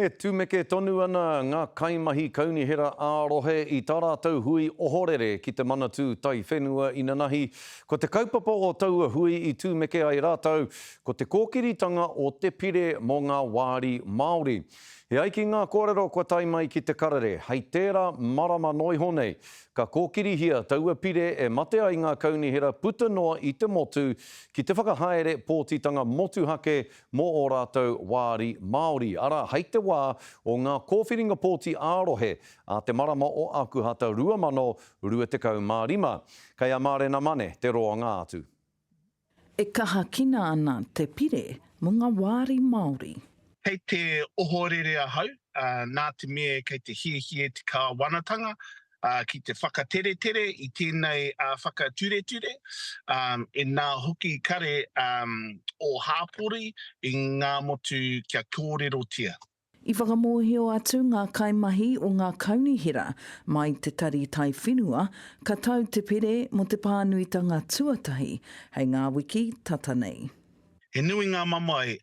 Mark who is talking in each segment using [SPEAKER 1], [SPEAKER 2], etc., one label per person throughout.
[SPEAKER 1] E tumeke tonu ana ngā kaimahi kaunihera ā-rohe i tā rātou hui ohorere ki te Manatū Taiwhenua inanahi. Ko te kaupapa o taua hui i tumeke ai rātou, ko te kōkiritanga o te pire mō ngā wāri Māori. E ai ki ngā kōrero kua tae mai ki Te Karere, hei tērā marama noa iho nei, ka kōkirihia taua pire e mate ai ngā kaunihera puta noa i te motu ki te whakahaere pōtitanga motuhake mō ō rātou wāri Māori, arā, hei te wā o ngā kōwhiringa pōti ā-rohe ā te marama o Ākuhata 2025. Kei a Mārena Mane te roanga atu.
[SPEAKER 2] E kahakina ana te pire mō ngā wāri Māori.
[SPEAKER 3] Kei te ohorere ahau, nā te mea kei te hiahia te kāwanatanga ki te whakateretere i tēnei whakatureture, inā hoki kare ō hāpori i ngā motu kia kōrerotia.
[SPEAKER 2] I whakamōhio atu ngā kaimahi o ngā kaunihera mai te Tari Taiwhenua ka tau te pere mō te pānuitanga tuatahi hei ngā wiki tata nei.
[SPEAKER 3] He nui ngā mamae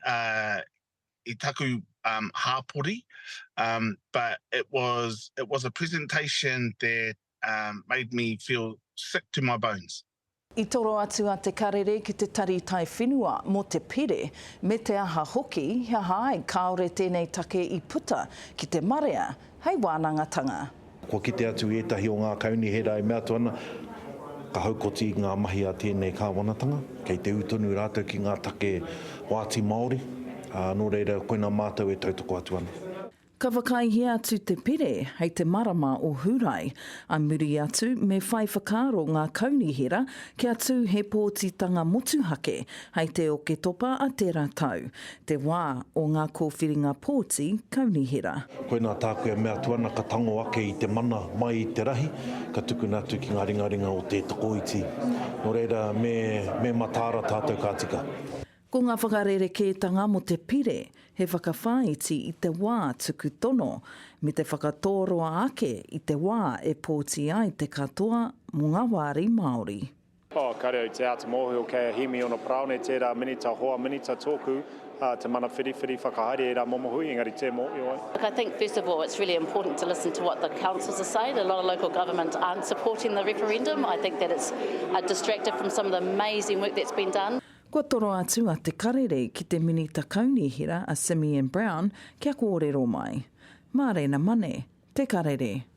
[SPEAKER 3] i taku um hāpori um but it was it was a presentation that um made me feel sick to my bones.
[SPEAKER 2] I toro atu a Te Karere ki te Tari Taiwhenua mō te pire, me te aha hoki, he aha ai kāore tēnei take i puta ki te marea hei wānangatanga.
[SPEAKER 4] Kua kite atu ētahi o ngā kaunihera e mea atu ana, ka haukoti ngā mahi a tēnei kāwanatanga, kei te ū tonu rātou ki ngā take wāti Māori, ā, nō reira, koinā mātou e tautoko atu ana.
[SPEAKER 2] Ka whakaaehia atu te pere hei te marama o Hūrae. A muri atu me whai whakaaro ngā kaunihera kia tū he pōtitanga motuhake hei te Oketopa a tērā tau, te wā o ngā kōwhiringa pōti kaunihera.
[SPEAKER 4] Koinā tāku e mea atu ana ka tango ake i te mana mai i te rahi, ka tukuna atu ki ngā ringaringa o te tokoiti. Nō reira, me, me mataara tātou ka tika.
[SPEAKER 2] Ko ngā whakarerekētanga mō te pire he whakawhāiti i te wā tuku tono, me te whakatōroa ake i te wā e pōti ai te katoa mō ngā wāri Māori.
[SPEAKER 5] Oh, kare au te āta mōhio kei a Himiona Paraone tērā minita, hoa minita tōku, ā, te mana whiriwhiri whakahaere ērā momo hui, engari tē mōhio ai.
[SPEAKER 6] Look, I think first of all it's really important to listen to what the councils are saying. A lot of local government aren't supporting the referendum. I think that it's distracted from some of the amazing work that's been done.
[SPEAKER 2] Kua toro atu a Te Karere ki te Minita Kaunihera a Simeon Brown kia kōrero mai. Mārena Mane, Te Karere.